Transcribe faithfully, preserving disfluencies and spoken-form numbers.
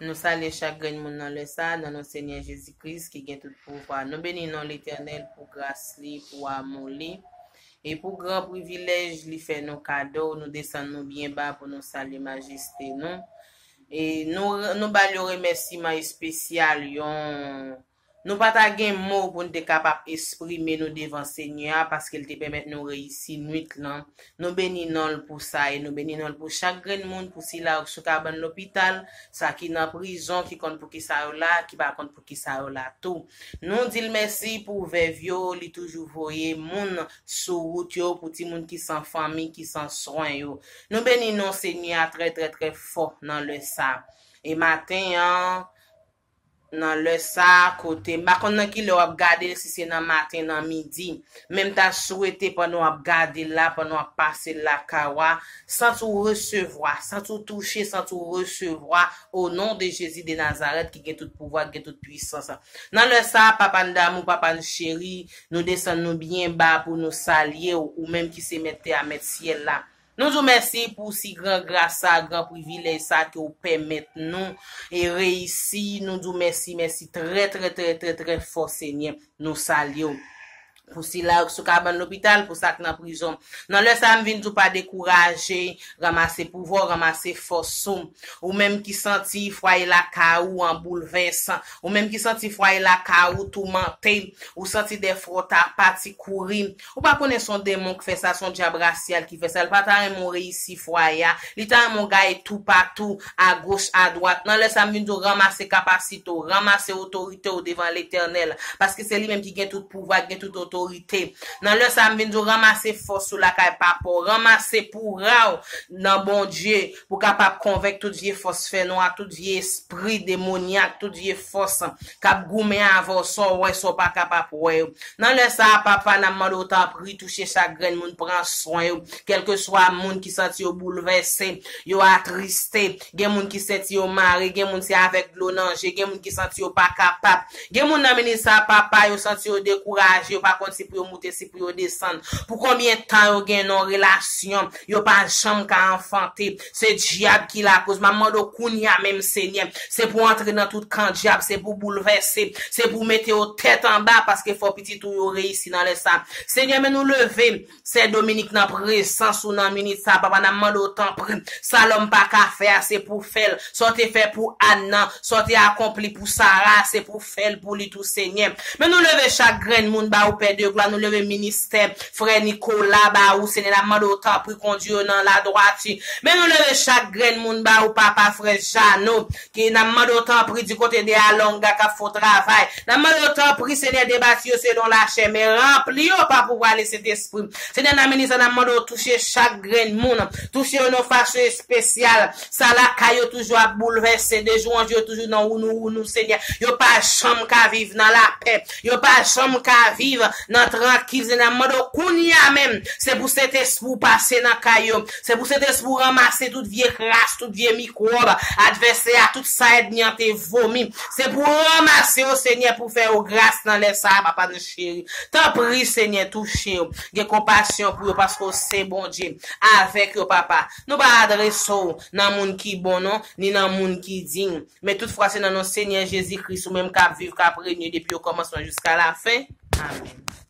Nou salye chak grenn moun nan lè sa a, nan non Senyè Jezi Kris ki gen tout pouvwa. Nou beni non Letènèl pou gras li, pou amou li, e pou gran privilèj li fè nou kado. Nou desann nou byen ba pou nou salye majeste nou. E nou, nou ba l yon remèsiman espesyal, yon, nou pa ta gen mo pou n te kapab eksprime nou devan Senyè a, paske l te pèmèt nou reyisi nwit lan. Nou beni non l pou sa, e nou beni non l pou chak grenn moun, pou sila yo k sou kabann lopital, sa ki nan prizon, ki konn pou ki sa yo la, ki pa konn pou ki sa yo la tou. Nou di l mèsi pou vèv yo, li toujou voye moun sou wout yo, pou timoun ki san fanmi, ki san swen yo. Nou beni non Senyè a trè, trè, trè fò nan lè sa. E maten an, nan lè sa a, kote, m pa konn nan ki lè w ap gade l, si se nan maten, nan midi. Men m ta swete pandan w ap gade l la, pandan w ap pase l lakay w a, santi w resevwa, santi w touche, santi w resevwa, o non de Jezi de Nazarèt ki gen tout pouvwa, ki gen tout pwisans. Nan lè sa a, papa n damou, papa n cheri, nou desann nou byen ba pou nou salye w, ou menm ki se mèt tè a, mèt syèl la. Nou di w mèsi pou si gran gras sa, gran privilèj sa ke w pèmèt nou e reyisi. Nou di w mèsi, mèsi trè, trè, trè, trè, trè fò, Senyè. Nou salye w. Pou sila yo ki sou kabann lopital, pou sa k nan prizon. Nan lè sa a, m vin di w pa dekouraje, ranmase pouvwa w, ranmase fòs ou. Ou menm ki santi fwaye lakay ou an boulvès, ou menm ki santi fwaye lakay ou toumante, ou santi dèfwa w ta pati kouri, ou pa konnen se yon demon k fè sa, se yon dyab rasyal ki fè sa. Li pa ta renmen w reyisi fwaye a. Li ta renmen w gaye toupatou, agoch, adwat. Nan lè sa a, m vin di w ranmase kapasite w, ranmase otorite w devan Letènèl, paske se li menm ki gen tout pouvwa, ki gen tout otorite. Nan lè sa a, m vin di w ranmase fòs ou lakay papa w, ranmase poura w nan Bondye, pou w kapab konvenk tout vye fòs fènwa, tout vye espri demonyak, tout vye fòs k ap goumen avè w, sa w wè, sa w pa kapab wè yo. Nan lè sa a, papa, n ap mande w tanpri touche chak grenn moun, pran swen yo, kèlkeswa moun ki santi yo boulvèse, yo atriste, gen moun ki santi yo mare, gen moun se avèk dlo nan je, gen moun ki santi yo pa kapab, gen moun nan minis sa a, papa, yo santi yo dekouraje, yo pa konn si pou yo moute, si pou yo desann. Pou konbyen tan yo gen nan relasyon, yo pa janm ka anfante. Se dyab ki lakoz. M ap mande w kounye a menm, Senyè, se pou w antre nan tout kan dyab, se pou w boulvèse, se pou w mete yo tèt anba, paske fò pitit ou yo reyisi nan lè sa. Senyè, men nou leve Sè Dominik nan prezans ou nan minit sa, papa, n ap mande w tanpri. Sa lòm pa ka fè a, se pou w fè l. Sa w te fè pou Ann nan, sa w te akonpli pou Sara, se pou w fè l pou li tou, Senyè. Men nou leve chak grenn moun ba ou, Pè de glwa, nou leve ministè frè Nicolas ba ou, Senyè, n ap mande w tanpri kondi yo nan ladwati. Men nou leve chak grenn moun ba ou, papa, frè Jeannot, ki n ap mande w tanpri di kote de Alonga k ap fè w travay. N ap mande w tanpri, Senyè, debati yo selon lachè, men ranpli yo pa pouvwa Lesentespri. Senyè, nan minit sa, n ap mande w touche chak grenn moun, touche yo nan fason espesyal. Sa lakay yo toujou ap boulvèse, de jou an jou yo toujou nan wounou wounou, Senyè. Yo pa janm ka viv nan lapè. Yo pa janm ka viv nan trankil. Senyè, n ap mande w kounye a menm, se pou Sentespri w pase nan kay yo. Se pou Sentespri w ranmase tout vye kras, tout vye mikwòb advèsè a, tout sa ènmi an te vomi. Se pou w ranmase yo, Senyè, pou fè yo gras nan lè sa a, papa nou cheri. Tanpri, Senyè, touche yo. Gen konpasyon pou yo, paske w se Bondye. Avèk yo, papa. Nou pa adrese w nan moun ki bon, non, ni nan moun ki diy. Men toutfwa, se nan non Senyè Jezi Kris, ou menm k ap viv, k ap renye depi okòmansman jiska lafen. Amèn.